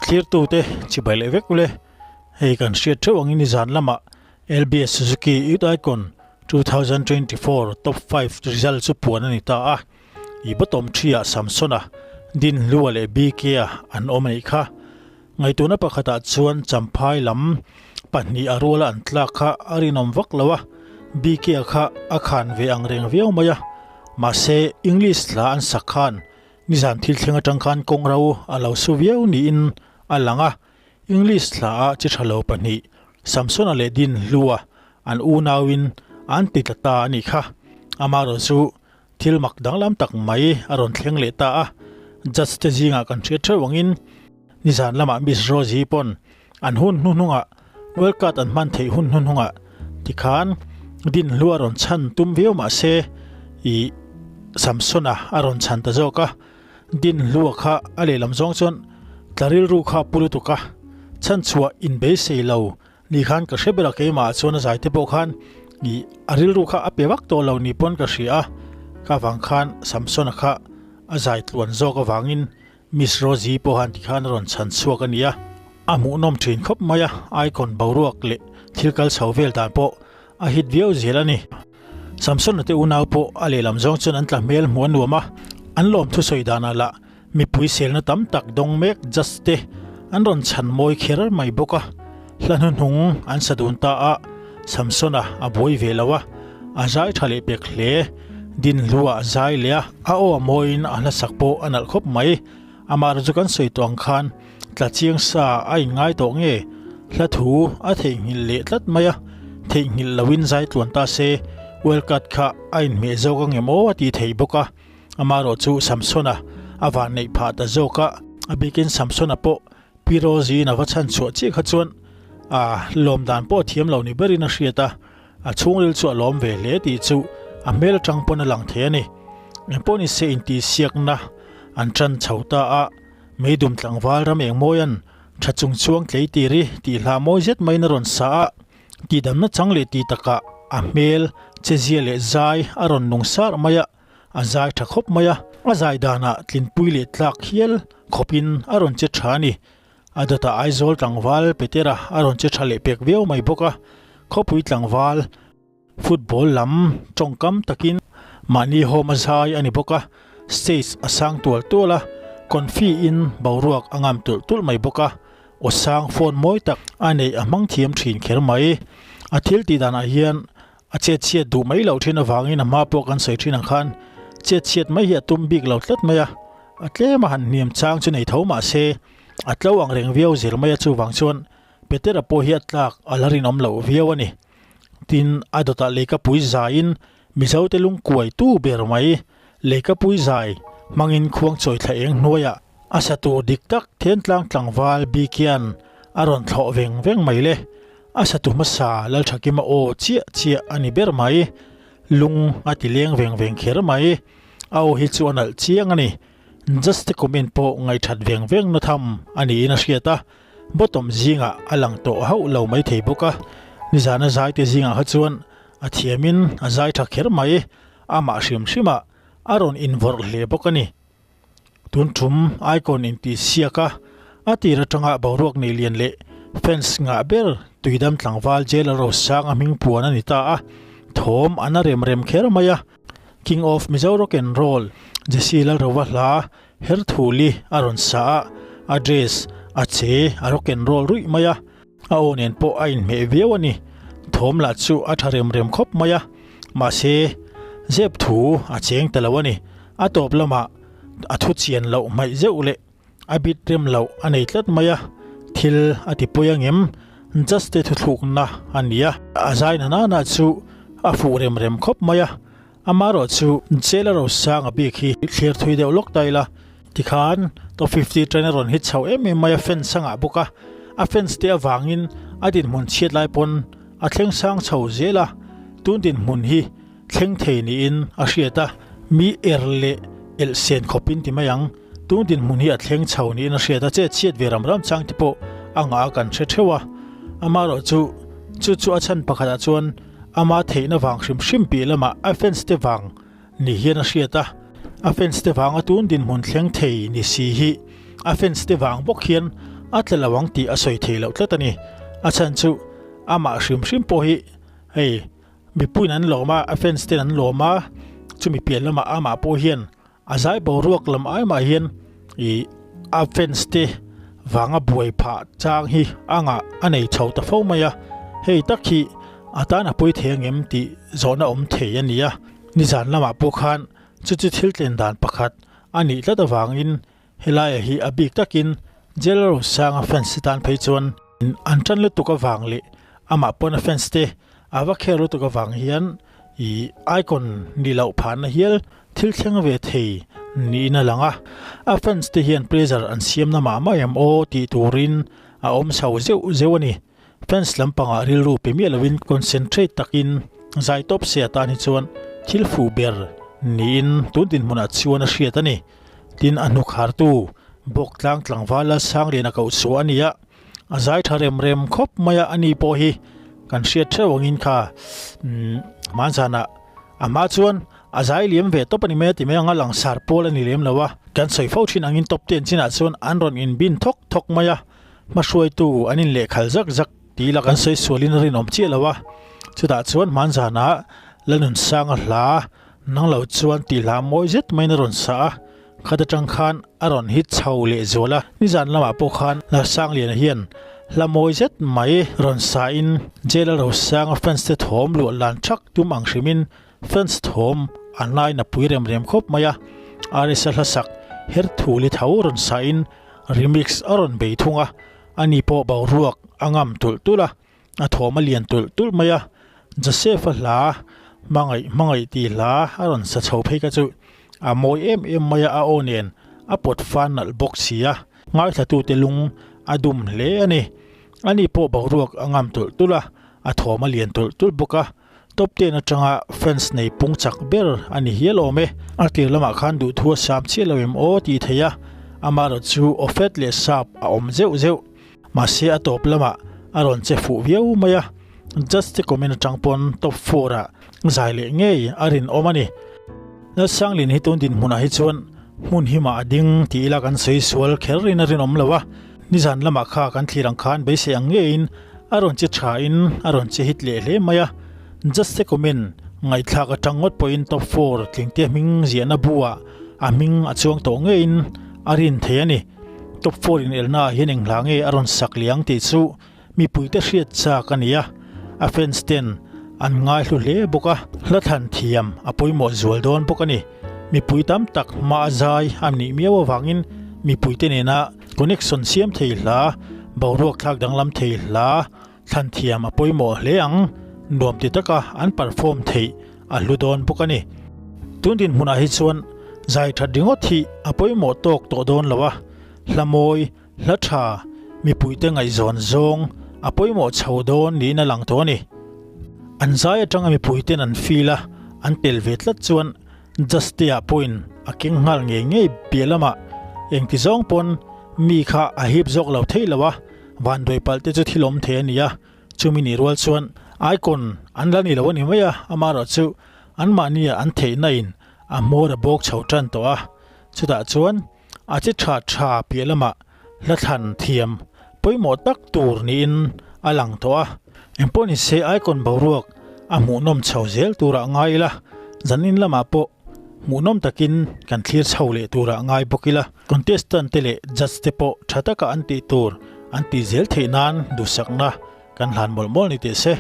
Thlirtute chibai leh vek ule. Hei kan hriat theuh angin nizan lamah LBS Suzuki Youth Icon 2024 Top 5 result chu puan a ni ta a. I bottom 3 ah Samsona, Dinhlua leh BK-a an awm a nih kha. Ngaihtuahna pakhatah chuan Champhai lam pahnih a ruala an tlak kha a rinawm vak lo a, BK-a kha a khan ve ang reng viau mai a. Mahse, English hla an sak khan nizan thil thleng atang khan kawng ro a lo su viau niin a lang a. English hla ah chi tha lo pahnih Samsona leh Dinhlua an unauin an ti tla ta a nih kha. Amaherawhchu Thil mak danglam tak mai a rawn thleng leh ta a, judge te zingah kan hriat theuh angin nizan lamah Miss Rosie pawn an hun hnuhnungah World Card an hman theih hun hnuhnungah tikhan Dinhlu a rawn chhan tum viau mah se ih Samsona a rawn chhan ta zawk a, Dinhlua kha a lehlam zawng chuan tla rilru kha a pu lutuk a, chhanchhuah inbeisei lo Ni khan ka hre ber a keimah chuan a zai te pawh khan ih a rilru kha a pe vak tawh lo ni pawn ka hria a, ka vang khan Samsona kha a zai tluan zawk avangin Miss Rosie pawh han tikhan a rawn chhan chhuak a ni a, a hmuhnawm thin khawp mai a, icon boruak leh thil kal chho vel dan pawh a hit viau zel a ni. Samsona te unau pawh a lehlam zawng chuan an tla hmel hmuh a nuam a, an lawm thusawi danah lah Mipui selna tam tak dawng mek judge te an rawn chhan mawi kher mai bawk a, hla hnuhnung an sa dun ta a, Samsona a buai ve lo a, a zai tha leh pek hle, Dinhlua a zai leh a, a aw a mawiin a hla sak pawh a nalh khawp mai, amah chu kan sawi tawh ang khan tla chiang sa a inngai tawh nge, hla thu a theihnghilh leh tlat mai a, theihnghilh loin zai tluan ta se, World Cup kha a inhmeh zawk ang em aw a ti thei bawk a. Amaherawh chu Samsona a van neih phah ta zawk a, a bikin Samsona pawh Pi Rosie-in a va chhan chhuah chiah kha chuan a lawm dan pawh a thiam lo ni berin a hriat a, a chhungril chu a lawm ve hle tih chu a hmel atang pawn a lang thei a ni. Engpawh ni se intihsiakna an tan chho ta a, Meidum tlangval ram engmawia'n tha chung chuang tlei tir i tih hla mawi zet maiin a rawn sa a, Tihdamna chang leh tih takah a hmel, chezia leh zai a rawn nung sar mai a, a zai tha khawp mai a, a zai danah tlinpui leh tlak hial khawpin a rawn che tha a ni. A dawtah Aizawl tlangval Petera a rawn che tha leh pek viau mai bawk a, khawpui tlangval football lam tawngkam takin mahni home a zai a ni bawk a, stage a sang tual tual a, confi in boruak a ngam tulh tulh mai bawk a. Aw sang phone mawi tak a neih a hmang thiam thin kher mai. A thil tih danah hian a chet chhiat duh mai loh thin avangin a hma pawh kan sawi thin ang khan chet chhiat mai hi a tum bik lo tlat mai a. A tlem a han hniam chang chu nei tho mah se a tlo ang reng viau zel mai a chuvang chuan Petera pawh hi a tlak a la rinawm loh viau a ni. Tin, a dawtah leikapui zaiin Mizote lungkuai tu ber mai leikapui zai hmangin khuangchawi thla eng hnuaiah A sa tur dik tak Thentlang tlangval Bikian a rawn thlawh veng veng mai le. A satu hmasa Lalthakima aw chiah chiah a ni ber mai. Lung a ti leng veng veng kher mai. A aw hi chu a nalh chiang a ni. Just te comment pawh ngaihthat veng veng na tham a niin a hriat a. Bottom zingah a lang tawh hauh lo mai thei bawk a. Nizana zai te zingah kha chuan a thiamin a zai tha kher mai. Amah hrim hrimah a rawn invawrh hle bawk a ni. Tun tum icon intih siak a, a tir atanga boruak nei lian leh fans ngah ber Tuidam tlangval Jail a rosang a hming puan a ni ta a, thawm an a rem rem kher mai a. King of Mizo Rock and Roll Jesse Lalrova hla Herthuli a rawn sa a, a dress a che a rock and roll ruih mai a, a aw nen pawh a inhmeh viau a ni. Thawm lah chu a tha rem rem khawp mai a, mahse zep thu a cheng ta lo a ni. A tawp lamah a thu chian loh hmaih zeuh leh a bit rem loh a nei tlat mai a, thil a ti pawi angem Just te thuthlukna a ni a. A zai na nana chu a fuh rem rem khawp mai a, amaherawh chu Jail a rosang a bik hi thlir thui deuh lawk ta ila. Tikhan top 50 train a rawn hit chho em em mai a, fans a ngah bawk a, a fans te avangin a dinhmun chhiat lai pawn a thleng sang chho zel a, tun dinhmun hi thleng thei niin a hriat a, mi er leh elh sen khawpin ti mai ang, tun dinhmun hi a thleng chho niin a hriat a, chet chhiat ve ram ram chang te pawh a ngah a kan hre theuh a, amaherawh chu chu chu a chhan pakhatah chuan ama theihna vang hrim hrim piah lamah a fans te vang ni hian a hriat a, a fans te vanga tun dinhmun thleng thei ni si hi a fans te vang bawk hian a tla lo ang tih a sawi thei loh tlat a ni. A chhan chu amah hrim hrim pawh hi hei mipuiin an lawm a, a fans ten an lawm a, chumi pian lamah amah pawh hian A zai boruak lam ai mah hian ih a fans te vanga buai phah chang hi a ngah a nei chho ta fo mai a, hei tak hi a tan a pawi thei angem tih zawhna awm thei a ni a. Nizan lamah pawh khan chu chu thil tlen dan pakhat a nih tlat avangin helaiah hi a bik takin Jailer Rosanga fans te tan phei chuan an tan lutuk avang leh amah pawn a fans te a va kher lutuk avang hian ih icon ni loh phahna hial thil thleng ve thei niin a lang a, a fans te hian pressure an siam na mah mah em aw tih turin a awm chho zeuh zeuh a ni. Fans lampangah rilru pe miah lovin concentrate takin zai tawp se atan hi chuan thil fuh ber niin tun dinhmunah chuan a hriat a ni. Tin a hnukhartu Bawktlang tlangval Lalsangliana koh chhuah a ni a. A zai tha rem rem khawp mai a, ani pawh hi kan hriat theuh angin kha umm hmanzanah a hma chuan a zai liam ve tawp a ni mai a ti mai ang a, langsar pawl a ni lem lo a, kan sawi fo thin angin top ten chinah chuan an rawn inbin thawk thawk mai a, hmahruaitu an inlehkhal zak zak tih ila kan sawi sualin a rinawm chiah lo a, chutah chuan hmanzanah Lanunsanga hla Nang lo chuan tih hla mawi zet maiin a rawn sa a, khat atang khan a rawn hit chho leh zual a. Nizan lamah pawh khan Lalsangliana hian hla mawi zet mai rawn sa in Jail a Rosanga fans te thawm luah lan thak tum ang hrimin fans thawm an lain a pui rem rem khawp mai a. RS-a hla sak her thu li tho rawn sa in remix a rawn bei thung a, ani pawh boruak a ngam tulh tulh a. A thawm a lian tulh tulh mai a, Joseph-a hla hmangaih hmangaih tih hla a rawn sa chho phei kha chu a mawi em em mai a, a aw nen a pawt fan nalh bawk si a, ngaithlatute lung a dum hle a ni. Ani pawh boruak a ngam tulh tulh a, a thawm a lian tulh tulh bawk a, top ten atanga fans nei pung chak ber a ni hial awm e. A tir lamah khan duhthu a sam chiah lo em aw tih theih a, amaherawh chu Awfet leh Sap a awm zeuh zeuh. Mahse a tawp lamah a rawn che fuh viau mai a, judge te comment atang pawn top four ah zai leh ngei a rinawm a ni. Lalsanglin hi tun dinhmunah hi chuan hmun himah a ding tih ila kan sawi sual kher in a rinawm lo a, nizan lamah kha kan thlir ang khan beisei ang ngeiin a rawn che tha in a rawn che hit leh hle mai a, judge te comment ngaihthlak atang ngawt pawhin top four tlingte hming ziahna bu ah a hming a chuang tawh ngeiin a rin thei a ni. Top 4 inelna ah hian eng hla nge a rawn sak leh ang tih chu mipuite hriat chak a ni a, a fans ten an ngaihlu hle bawk a, hla thlan thiam a pawimawh zual dawn bawk a ni. Mipui tam tak hma a zai a nih miau avangin mipuite nena connection siam thei hla, boruak thlak danglam thei hla thlan thiam a pawimawh hle ang, nuam ti taka an perform theih a hlu dawn bawk a ni. Tun dinhmunah hi chuan zai that ringawt hi a pawimawh tawk tawh dawn lo a, hla mawi, hla tha, mipuite ngaihzawn zawng a pawimawh chho dawn niin a lang tawh a ni. An zai atanga mipuiten an feel a, an tel ve tlat chuan Justia pawhin a keng nghal ngei ngei piah lamah engti zawng pawn mi kha a hip zawk lo thei lo a, vanduai palh te chu thil awm thei a ni a. Chumi nih rual chuan icon an la ni lo a ni mai a, amaherawh chu anmahnia an theihna in a hmawr a bawk chho tan tawh a, chutah chuan a chi tha tha piah lamah hla thlan thiam pawimawh tak tur niin a lang tawh a. Engpawh ni se icon boruak a hmuhnawm chho zel turah ngai ila, zanin lamah pawh hmuhnawm takin kan thlir chho leh turah ngai bawk ila. Contestant te leh judge te pawh tha taka an tih tur an tih zel theih nan duhsakna kan hlan mawlh mawlh ni teh se.